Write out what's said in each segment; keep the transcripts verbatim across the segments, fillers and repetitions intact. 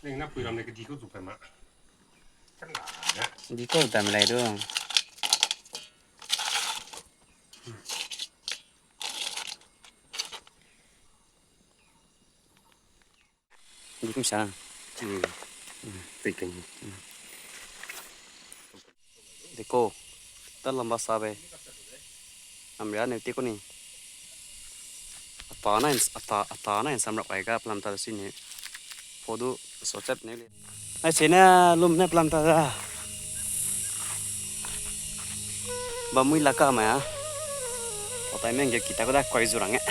Ning na pui ram ne kedi kau zu pe ma. Di kau dam lai du. Di kum sa. Hmm. Hmm. Tui ken. Hmm. Deko, ta lamba sa be. Amria ne tiko ni. Ata na ins-, ata, ata na insam rak ai ga pelam ta si ni. Phodu so chat ne le. Ai se ne lum ne pelam ta da. Ba mui la ka ma ya. Otai meng ge kita ko da koi zu rang e.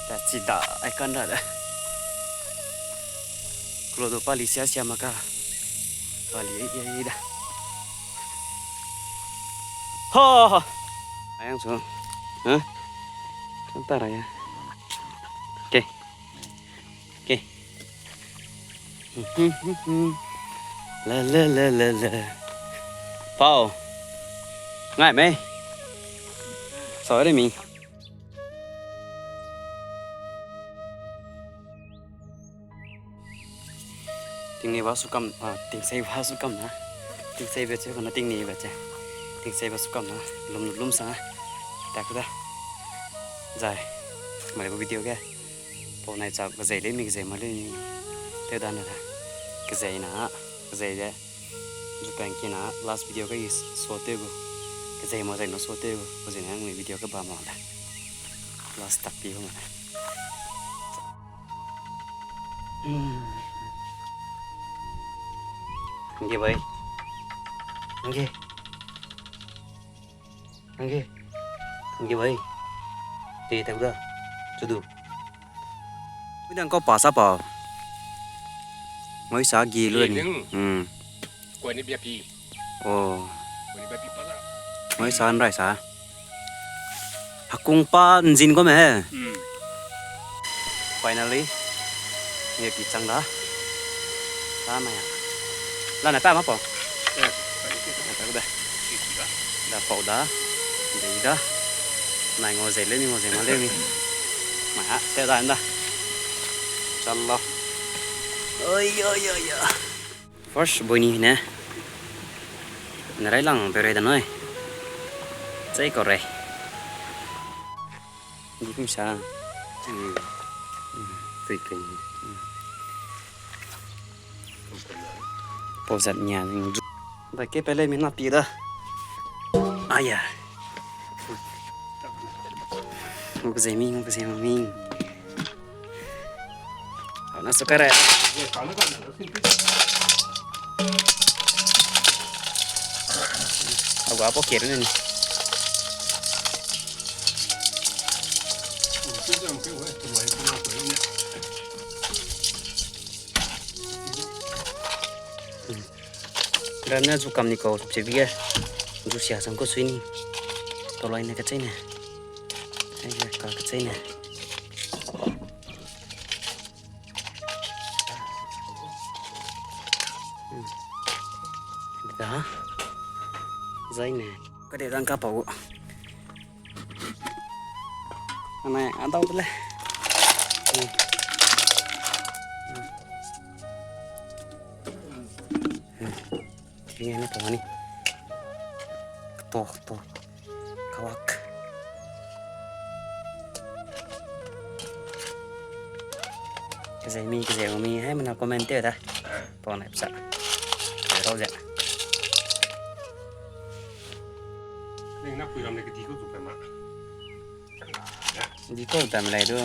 Ta chi da ai kan da da. Klo do pali sia sia ma ka. Pali ai ai da. Ha ha. Ayang so. Ha? Kan ta ra ya. Okay. Okay. La la la la la. Pau. Ngai mei. Sorry mi. Tingnei ba su kam, ah, tingsei ba su kam na. Tingsei be che, kona tingnei ba che. Tingsei ba su kam na. Lum lum sa. Tak da. Zai. Mai bu video ge. Pau nai cha kezei le mi kezei ma le ni. Te da na da. Kezei na. Kezei de. Zu peng ki na last video ge i so te gu. Kezei ma zai no so te gu. Kezei na mi video ge ba ma da. Last tak pi gu ma da. Hmm. Nge bai. Nge. Nge. Nge bai. Te tak da. Chudu. Midang kau pa sa pa. Ngoi sa gi lu ni. Hmm. Koi ni bia pi. Oh. Koi ni bia pi pa da. Ngoi sa nrai sa. Hakung pa nzin ko me he. Hmm. Finally. Nge pi chang da. Sa na ya. La na pa ma pa. Eh. Na pa da. Da pau da. Dei da. Nai ngau zei le mi, ngau zei ma le mi. Ma ha, te da nda. Chalo. Oi, oi, oi, oi. First boy ni ne. Nerai lang be rei da noi. Chai ko rei. Di kum sa. Hmm. Tui ken. Pau zat nia ning. Ba ke pele mi na pi da. Aya. Nguk zemi, nguk zemi. Ana sukare. Agua po kere ni. Rane zu kam ni kau, chepche bige. Zu sia sang ko sui ni. Toloi ne kachai ne. Ai ya ka kachai ne. Da. Zai ne. Kade dang ka pau. Anai, a dau de le. Tingene to ni. To, to. Kawak. Kezai mi, kezai mi, hai mana comment te da. Pau nai psa. Rau ze. Ning na pui ram ne kedi kau zu pe ma. Di kau dam lai du.